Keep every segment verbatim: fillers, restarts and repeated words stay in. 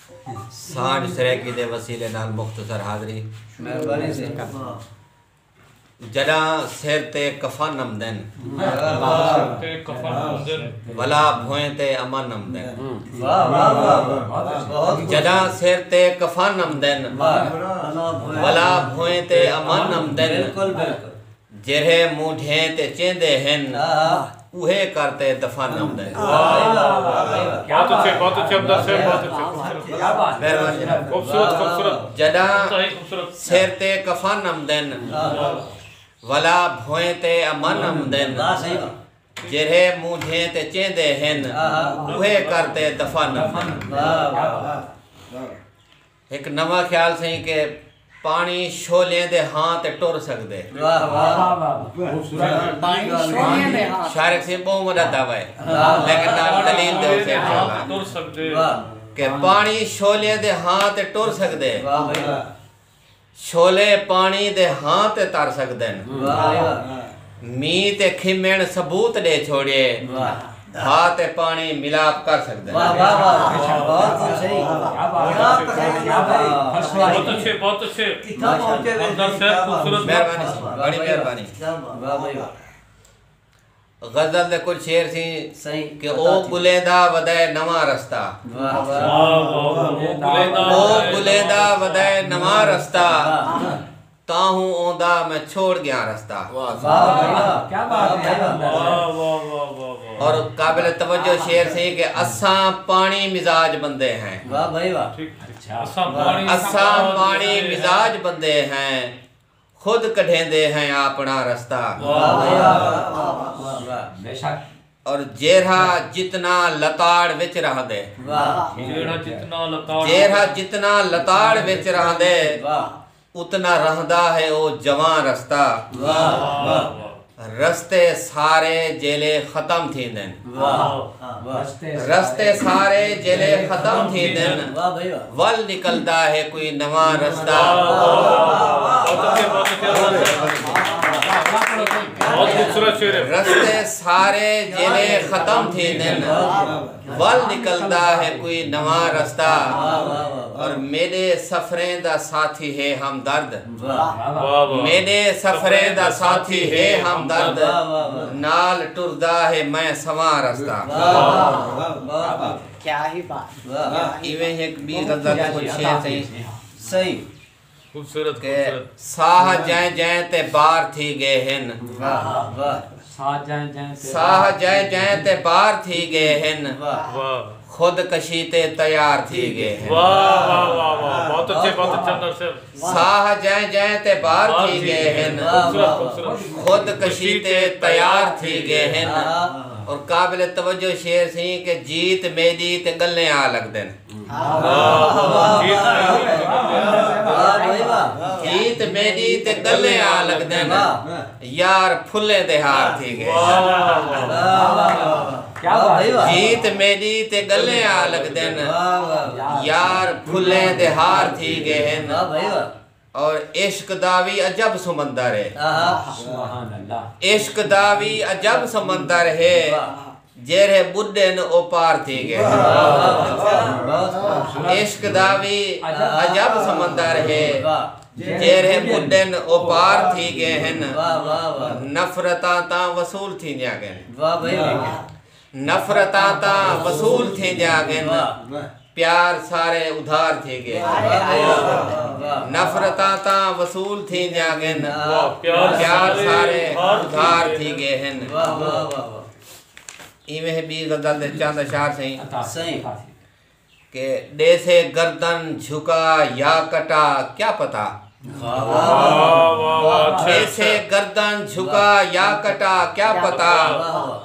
سانجھ سرائیکی دے وسیلے نال مختصر حاضری۔ مہربانی سئیں۔ جݙاں سر تے کفن امدن، سر تے کفن امدن۔ ولا بھوئیں تے امن امدن۔ واہ واہ واہ واہ، بہت خوب۔ جݙاں سر تے کفن امدن، واہ۔ ولا بھوئیں تے امن امدن۔ بالکل بالکل۔ جیرھے مونڈھیں تے چیندے ہن، ہاں۔ اوہے کر تے دفن امدن۔ واہ واہ واہ واہ۔ بہت اچھے، بہت اچھے، عبدال صاحب، بہت اچھے۔ کیا بات ہے۔ مہربانی۔ خوبصورت، خوبصورت۔ جݙاں انتہائی خوبصورت۔ سر تے کفن امدن، واہ۔ ولا بھوئیں تے امن امدن۔ واہ، صحیح بات۔ جیرھے مونڈھیں تے چیندے ہن، ہاں۔ اوہے کر تے دفن امدن۔ واہ واہ واہ۔ ہک نواں خیال سئیں کہ پاݨی شولیں دے ہاں تے ٹر سڳدے۔ واہ واہ۔ واہ واہ۔ خوبصورت۔ پاݨی شولیں دے ہاں۔ شارق سئیں ٻہوں وݙا دعویٰ ہے، ہاں۔ لیکن نال دلیل ݙیو سئیں انشاءاللہ۔ ٹر سڳدے۔ واہ۔ کہ پاݨی شولیں دے ہاں تے ٹر سڳدے۔ واہ بھائی واہ۔ شولے پاݨی دے ہاں تے تر سڳدن۔ واہ واہ۔ مینہ تے کھمݨ ثبوت ݙے چھوڑیے۔ واہ۔ بھا تے پاݨی ملاپ کر سڳدن۔ واہ واہ واہ، بہت صحیح۔ کیا بات ہے، کیا بات ہے۔ بہت اچھے، بہت اچھے۔ کتنا پہنچے ہوئے عبدال صاحب، خوبصورت۔ مہربانی سئیں، بڑی مہربانی۔ کیا بات۔ واہ بھائی واہ۔ غزل دے کجھ شعر سئیں۔ سئیں، کہ عطا او تھی۔ ڳلیندا ودے نواں رستہ۔ واہ واہ۔ واہ واہ واہ، او ڳلیندا او ودے ڳلیندا ودے نواں رستہ۔ واہ۔ تاہوں اوندا میں چھوڑ ڳیاں رستہ۔ واہ واہ واہ۔ کیا بات ہے۔ واہ واہ واہ واہ واہ۔ اور قابل توجہ شعر سئیں کہ اساں پاݨی مزاج بندے ہیں۔ واہ بھائی واہ۔ ٹھیک۔ اچھا۔ اساں پاݨی اساں پاݨی مزاج بندے ہیں، خود کڈھیندے ہیں آپݨا رستہ۔ واہ واہ واہ واہ۔ بے شک۔ اور جیرھا جتنا لتاڑ وچ رہندے۔ واہ۔ جیرھا جتنا لتاڑ جیرھا جتنا لتاڑ وچ رہندے۔ واہ۔ اتنا رہندا ہے او جوان رستہ۔ واہ واہ۔ رستے سارے جیلے ختم تھیندن۔ واہ واہ۔ رستے سارے جیلے ختم تھیندن۔ واہ بھائی واہ۔ ول نکلدا ہے کوئی نواں رستہ۔ واہ واہ واہ۔ بہت اچھے، بہت اچھے۔ بہت خوبصورت شعر ہے۔ رستے سارے جیلے ختم تھیندن، ول نکلدا ہے کوئی نواں رستہ۔ اور میݙے سفریں دا ساتھی ہے ہمدرد۔ واہ واہ۔ میݙے سفریں دا ساتھی ہے ہمدرد۔ واہ واہ واہ۔ نال ٹردا ہے میں سواں رستہ۔ واہ واہ واہ۔ کیا ہی بات۔ واہ۔ ایویں ہک ٻی غزل کجھ شعر سئیں۔ سئیں۔ خوبصورت، کہ خوبصورت۔ ساہ جئیں جئیں تے بار تھی ڳئے ہن۔ واہ واہ۔ ساہ جئیں جئیں تے ساہ جئیں جئیں تے بار تھی ڳئے ہن۔ واہ۔ واہ۔ خود کشی تے تیار تھی ڳئے ہن۔ واہ واہ واہ واہ، بہت اچھے، بہت اچھے اندر سے۔ ساہ جئیں جئیں تے بار تھی ڳئے ہن۔ واہ، واہ، واہ۔ خود کشی تے تیار تھی ڳئے ہن۔ ہاں۔ اور قابل توجہ شعر سئیں کہ جیت میݙی تے ڳلیں آ لڳدن۔ واہ، واہ، واہ۔ جیت میݙی تے ڳلیں آ لڳدن۔ واہ۔ یار پھلیں دے ہار تھی ڳئے۔ واہ، واہ، واہ۔ کیا بات ہے۔ جیت میݙی تے ڳلیں آ لڳدن۔ واہ، واہ، واہ۔ یار پھلیں دے ہار تھی ڳئے ہن۔ واہ بھائی واہ۔ اور عشق دا وی عجب سمندر ہے۔ آہا۔ سبحان اللہ۔ عشق دا وی عجب سمندر ہے۔ واہ۔ جیرھے ٻݙن او پار تھی ڳئے۔ واہ، واہ، واہ، واہ۔ عشق دا وی عجب سمندر ہے۔ واہ۔ جیرھے ٻݙن او پار تھی ڳئے ہن۔ واہ، واہ، واہ۔ نفرتاں تاں وصول تھیندیاں ڳئن۔ واہ بھائی واہ۔ نفرتاں تاں وصول تھیندیاں ڳئن۔ واہ۔ پیار سارے ادھار تھی ڳئے۔ واہ، واہ، واہ، واہ۔ نفرتاں تاں وصول تھیندیاں ڳئن۔ واہ، پیار پیار سارے سارے ادھار ادھار تھی تھی ڳئے ہن۔ واہ، واہ، واہ، واہ۔ ایویں ٻی غزل دے چند اشعار سئیں۔ عطا تھی، سئیں۔ عطا تھی۔ کہ ݙیسے گردن جھکا یا کٹا کیا پتہ۔ واہ، واہ، واہ، واہ، واہ، اچھا، ݙیسے اچھا۔ گردن جھکا یا کٹا کیا پتہ۔ واہ، واہ۔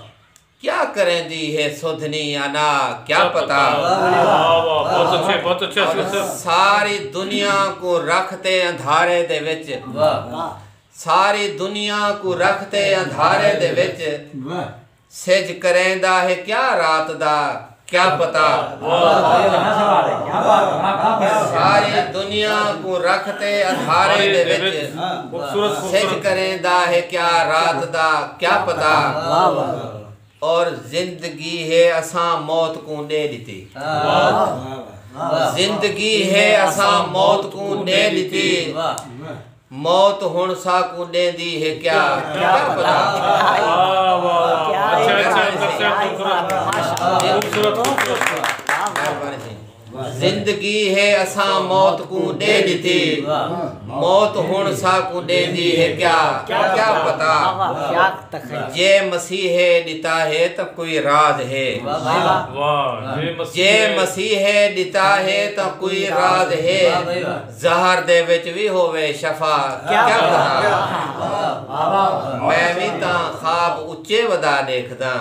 کیا کریندی ہے سودھنی انا کیا پتہ۔ واہ، واہ، واہ، بہت اچھے، بہت اچھے، اور اچھے، اچھے۔ ساری دنیا کوں رکھ تے اندھارے دے وچ۔ واہ۔ ساری دنیا کوں رکھ تے اندھارے دے وچ۔ واہ۔ سجھ کریندا ہے کیا رات دا کیا پتہ۔ واہ، واہ۔ ساری دنیا کوں رکھ تے اندھارے دے وچ۔ خوبصورت، خوبصورت۔ سجھ کریندا ہے کیا رات دا کیا پتہ۔ واہ، واہ۔ اور زندگی ہے اساں موت کوں ݙے ݙتی۔ واہ، واہ، واہ۔ زندگی ہے اساں موت کوں ݙے ݙتی، موت ہݨ ساکوں ݙیندی ہے کیا؟ کیا پتہ۔ واہ واہ واہ، اچھے اچھے اندر سے خوبصورت، خوبصورت خوبصورت۔ زندگی ہے اساں موت کوں ݙے ݙتی، موت ہݨ ساکوں ݙیندی ہے کیا؟ کیا پتہ۔ جے مسیحے ݙتا ہے تاں کوئی راز ہے، جے مسیحے ݙتا ہے تاں کوئی راز ہے، زہر دے وچ وی ہووے شفا، کیا پتہ۔ میں وی تاں خواب اچے ودا ݙیکھداں،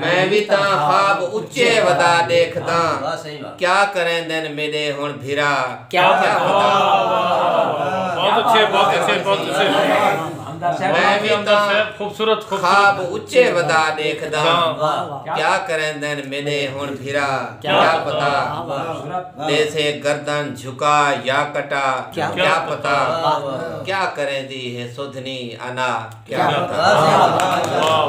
میں وی تاں خواب اچے ودا ݙیکھداں، کیا کریندن میݙے ہݨ بھرا، کیا پتہ۔ بہت اچھے، بہت اچھے، بہت اچھے۔ میں وی تاں خوبصورت خواب اچے ودا ݙیکھداں، کیا کریندن میݙے ہݨ بھرا، کیا پتہ۔ ݙیسے گردن جھکا یا کٹا، کیا پتہ۔ کیا کریندی ہے سدھنی انا، کیا پتہ۔